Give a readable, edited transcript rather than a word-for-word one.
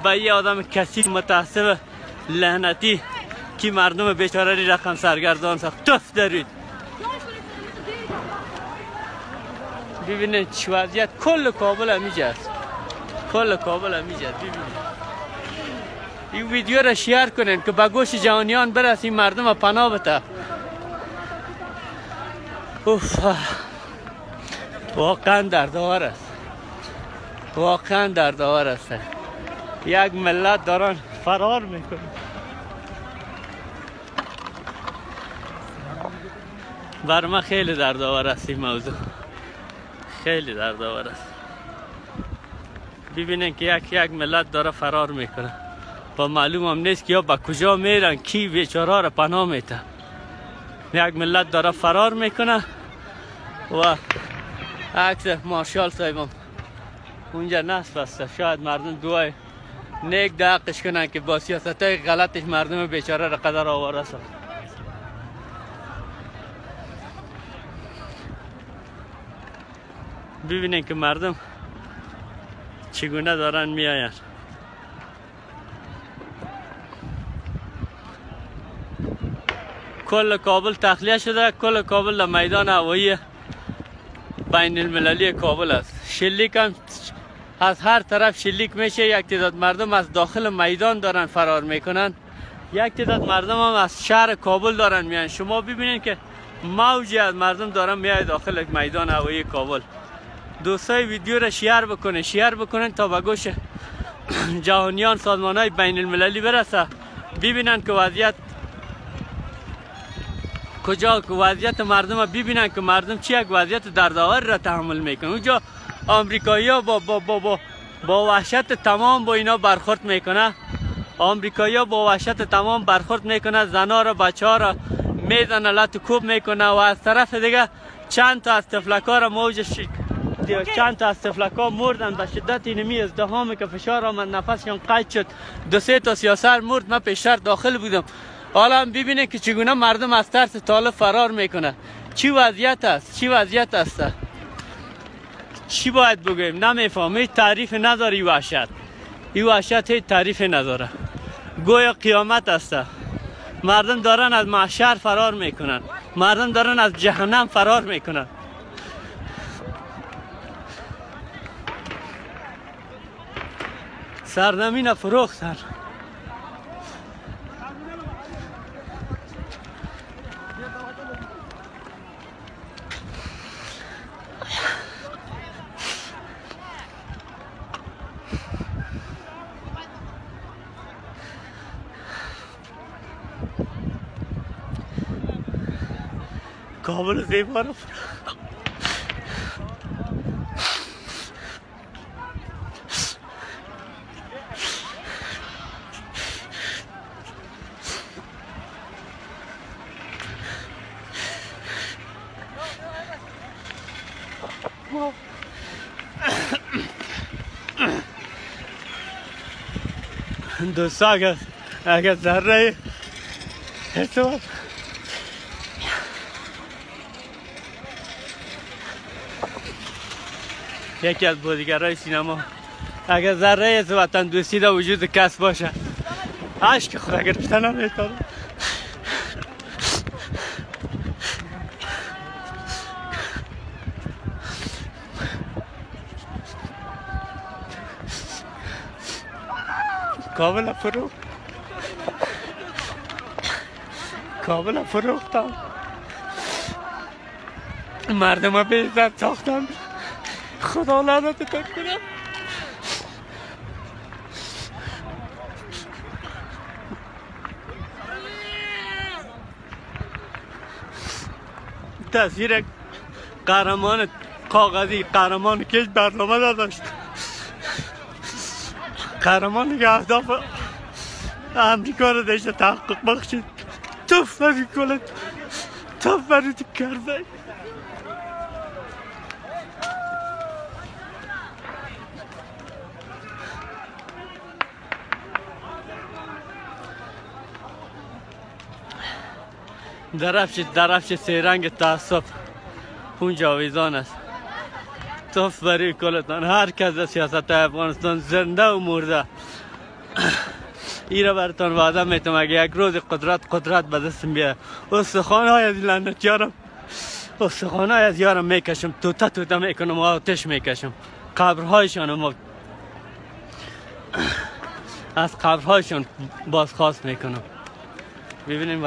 با یه آدم کثیف متعصب لعنتی که مردم بیچاره ری رقم سرگردان ساخت. تف دارید. ببینید چه وضعیت، کل کابل همیجه است، کل کابل همیجه است. ببینید این ویدیو را شیر کنین که به گوش جهانیان برسه، این مردم پناه بده. اوف، واقعا دردآور است، واقعا دردآور است. یک ملت دارن فرار میکنن. بر من خیلی دردآور است این موضوع، خیلی دردآور است. ببینین که یک ملت داره فرار میکنه و معلوم هم نیست که یا به کجا میرن، کی بیچاره را پناه میته. یک ملت داره فرار میکنه و عکس مارشال صاحبم اونجا نصب است. شاید مردم دعای نیک در حقش کنن که با سیاست های غلطش مردم بیچاره را قدر آواره ساخت. ببینین که مردم چگونه دارن میآین. کل کابل تخلیه شده، کل کابل در میدان هوایی بین المللی کابل است. شلیک هم از هر طرف شلیک میشه. یک تعداد مردم از داخل میدان دارن فرار میکنن، یک تعداد مردم هم از شهر کابل دارن میان. شما ببینید که موجی از مردم دارن میای داخل میدان هوایی کابل. دوستای ویدیو را شیر بکنن، شیر بکنن تا به گوش جهانیان، سازمان های بین المللی برسه، ببینن که وضعیت کجا، که وضعیت مردم را ببینن که مردم چی یک وضعیت دردآور را تحمل میکنن. اونجا آمریکایی‌ها با با با با با وحشت تمام با اینا برخورد میکنه. آمریکایی‌ها با وحشت تمام برخورد میکنه، زنا را، بچه‌ها را میزنه، لط کوب میکنه و از طرف دیگه چند تا از طفلک‌ها را موج چند تا از طفلک‌ها مردن به شدت اینمی ازدحام که فشار آمد، نفسشان قطع شد. دو سه تا سیاسر مرد. من پیشتر داخل بودم. حالا هم ببینه که چگونه مردم از ترس طالب فرار میکنه. چی وضعیت است، چی وضعیت است، چی باید بگویم؟ نمیفهم. هیچ تعریف نداره این وحشت، این وحشت هیچ تعریف نداره. گویا قیامت است. مردم دارن از محشر فرار میکنن، مردم دارن از جهنم فرار میکنن. سرزمین فروختن. کابل زیبا رو دوستا اگر ذره حساب یکی از بازیگرای سینما، اگر ذره از وطن دوستی در وجود کس باشه، اشک خود گرفته نمیتونه. کابل فروخت، کابل فروختم، مردم به عزت ساختم. خدا لعنتتون کنه. تصویر قهرمان کاغذی، قهرمان که هیچ برنامه نداشت، قهرمانی که اهداف امریکا رو داشته تحقق بخشید. توف بری کلت، توف بری تو کرده. درفش سیرنگ تعصب اونجا آویزان است. توف بری کلتان. هر کس در سیاست افغانستان زنده و مرده، ای را براتون وعده میتم اگه یک روز قدرت به دستم بیاد، استخوان های از لعنتیارم، استخوان های از یارم میکشم، توته توته میکنم و آتش میکشم قبرهایشان، ما از قبرهایشان بازخواست میکنم. ببینیم.